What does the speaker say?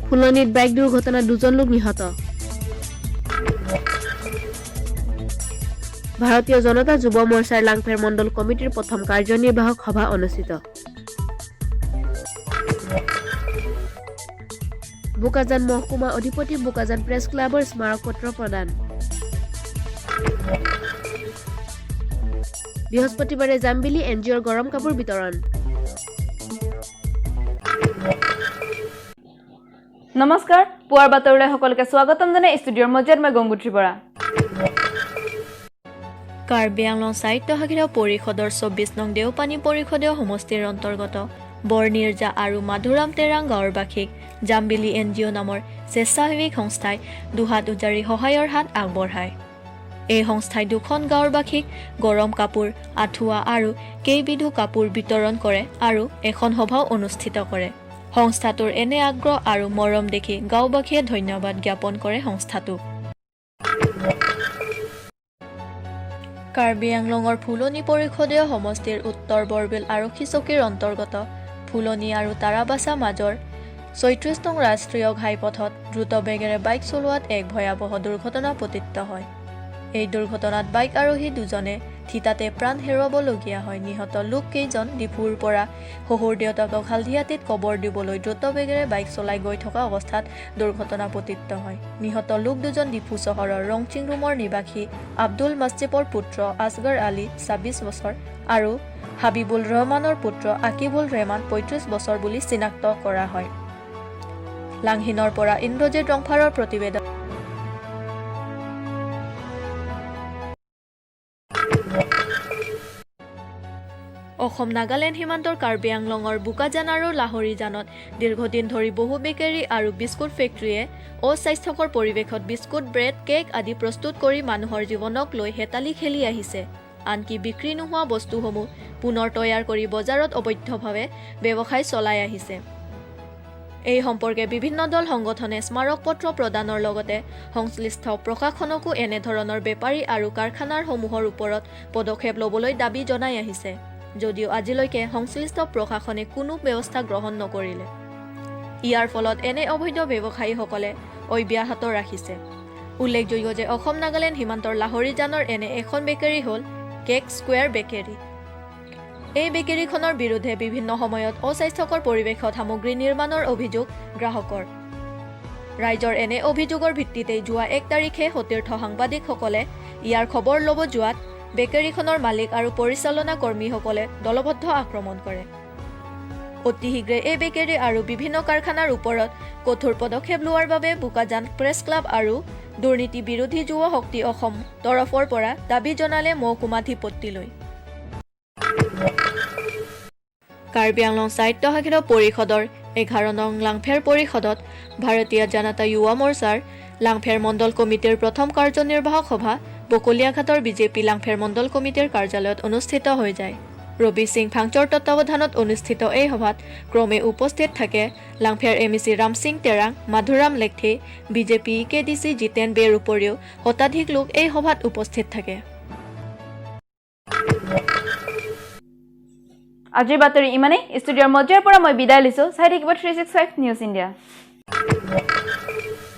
ফুলনিত bike দুৰ্ঘটনাত দুজন লোক নিহত। ভাৰতীয় জনতা যুৱ মৰ্চাৰ লাংফেৰ মণ্ডল কমিটিৰ প্ৰথম কাৰ্যনিৰ্বাহক সভা অনুষ্ঠিত। বোকাজান মহকুমা অধিপতি বোকাজান প্ৰেছ ক্লাবৰ স্মাৰকপত্ৰ প্ৰদান। বৃহস্পতিবাৰে জামবিলি এনজিঅ'ৰ গৰম কাপোৰ বিতৰণ। নমস্কাৰ, পুৱাৰ বাতৰিলৈ সকলোকে স্বাগতম জনাই ষ্টুডিঅ'ৰ মজিয়াত মই গংগোত্ৰী বৰা। কাৰ্বি আংলং স্বায়ত্তশাসিত পৰিষদৰ 24 নং দেওপানী পৰিষদীয় সমষ্টিৰ অন্তৰ্গত বৰনিৰ্জা আৰু মাধুৰাম তেৰাং গাঁৱৰবাসীক জামবিলি এনজিঅ' নামৰ স্বেচ্ছাসেৱী সংস্থাই দুহাত উজাৰি সহায়ৰ হাত আগবঢ়ায়। এই সংস্থাই দুখন গাঁৱৰবাসীক গৰম কাপোৰ, আঁঠুৱা আৰু কেইবিধো কাপোৰ বিতৰণ কৰে আৰু এখন সভাও অনুষ্ঠিত কৰে। সংস্থাটোৰ এনে আগ্ৰহ আৰু মৰম দেখি গাঁওবাসীয়ে ধন্যবাদ জ্ঞাপন কৰে সংস্থাটোক। কাৰ্বি আংলঙৰ ফুলনি পৰিষদীয় সমষ্টিৰ উত্তৰ বৰবিল আৰক্ষী চকীৰ অন্তৰ্গত ফুলনি আৰু তাৰাবাছা মাজৰ 36 নং ৰাষ্ট্ৰীয় ঘাইপথত দ্ৰুত বেগেৰে বাইক চলোৱাত এক ভয়াৱহ দুৰ্ঘটনা পতিত হয়। এই দুৰ্ঘটনাত বাইক আৰোহী দুজনে থিতাতে প্ৰাণ হেৰুৱাবলগীয়া হয়। নিহত লোককেইজন ডিফুৰ পৰা শহুৰ দেউতাকক হালধিয়াটিত কবৰ দিবলৈ দ্ৰুত বেগেৰে বাইক চলাই গৈ থকা অৱস্থাত দুৰ্ঘটনা পতিত হয়। নিহত লোক দুজন ডিফু চহৰৰ ৰংচিং ৰুমৰ নিবাসী আব্দুল মাছজিপৰ পুত্ৰ আছগৰ আলী 26 বছৰ আৰু হাবিবুল ৰহমানৰ পুত্ৰ আকিবুল ৰেহমান 35 বছৰ বুলি চিনাক্ত কৰা হয়। লাংহিনৰ পৰা ইন্দ্ৰজিৎ ৰংফাৰৰ প্ৰতিবেদন। অসম নাগালেণ্ড সীমান্তৰ কাৰ্বি আংলঙৰ বোকাজান আৰু লাহৰীজানত দীৰ্ঘদিন ধৰি বহু বেকাৰী আৰু বিস্কুট ফেক্টৰীয়ে অস্বাস্থ্যকৰ পৰিৱেশত বিস্কুট, ব্ৰেড, কেক আদি প্ৰস্তুত কৰি মানুহৰ জীৱনক লৈ হেতালি খেলি আহিছে। আনকি বিক্ৰী নোহোৱা বস্তুসমূহ পুনৰ তৈয়াৰ কৰি বজাৰত অবৈধভাৱে ব্যৱসায় চলাই আহিছে। এই সম্পৰ্কে বিভিন্ন দল সংগঠনে স্মাৰকপত্ৰ প্ৰদানৰ লগতে সংশ্লিষ্ট প্ৰশাসনকো এনেধৰণৰ বেপাৰী আৰু কাৰখানাসমূহৰ ওপৰত পদক্ষেপ ল'বলৈ দাবী জনাই আহিছে যদিও আজিলৈকে সংশ্লিষ্ট প্ৰশাসনে কোনো ব্যৱস্থা গ্ৰহণ নকৰিলে। ইয়াৰ ফলত এনে অবৈধ ব্যৱসায়ীসকলে অব্যাহত ৰাখিছে। উল্লেখযোগ্য যে অসম নাগালেণ্ড সীমান্তৰ লাহৰীজানৰ এনে এখন বেকাৰী হ'ল কেক স্কুৱেৰ বেকাৰী। এই বেকাৰীখনৰ বিৰুদ্ধে বিভিন্ন সময়ত অস্বাস্থ্যকৰ পৰিৱেশত সামগ্ৰী নিৰ্মাণৰ অভিযোগ গ্ৰাহকৰ। ৰাইজৰ এনে অভিযোগৰ ভিত্তিতেই যোৱা 1 তাৰিখে সতীৰ্থ সাংবাদিকসকলে ইয়াৰ খবৰ ল'ব যোৱাত বেকাৰীখনৰ মালিক আৰু পৰিচালনা কৰ্মীসকলে দলবদ্ধ আক্ৰমণ কৰে। অতি শীঘ্ৰে এই বেকাৰী আৰু বিভিন্ন কাৰখানাৰ ওপৰত কঠোৰ পদক্ষেপ লোৱাৰ বাবে বোকাজান প্ৰেছ ক্লাব আৰু দুৰ্নীতি বিৰোধী যুৱ শক্তি অসম তৰফৰ পৰা দাবী জনালে মহকুমাধিপতিলৈ। কাৰ্বি আংলং স্বায়ত্তশাসিত পৰিষদৰ 11 নং লাংফেৰ পৰিষদত ভাৰতীয় জনতা যুৱ মৰ্চাৰ লাংফেৰ মণ্ডল কমিটিৰ প্ৰথম কাৰ্যনিৰ্বাহক সভা বকলীয়াঘাটৰ বিজেপি লাংফেৰ মণ্ডল কমিটিৰ কাৰ্যালয়ত অনুষ্ঠিত হৈ যায়। ৰবি সিং ফাংচৰ তত্বাৱধানত অনুষ্ঠিত এই সভাত ক্ৰমে উপস্থিত থাকে Langpher M E C Ramsing Terang, Madhuram Lekthe, BJP E K D C Jiten বেৰ উপৰিও শতাধিক লোক এই সভাত উপস্থিত থাকে। আজিৰ বাতৰি ইমানেই। ষ্টুডিঅ'ৰ মজিয়াৰ পৰা মই বিদায় লৈছোঁ। চাই থাকিব 365 নিউজ ইণ্ডিয়া।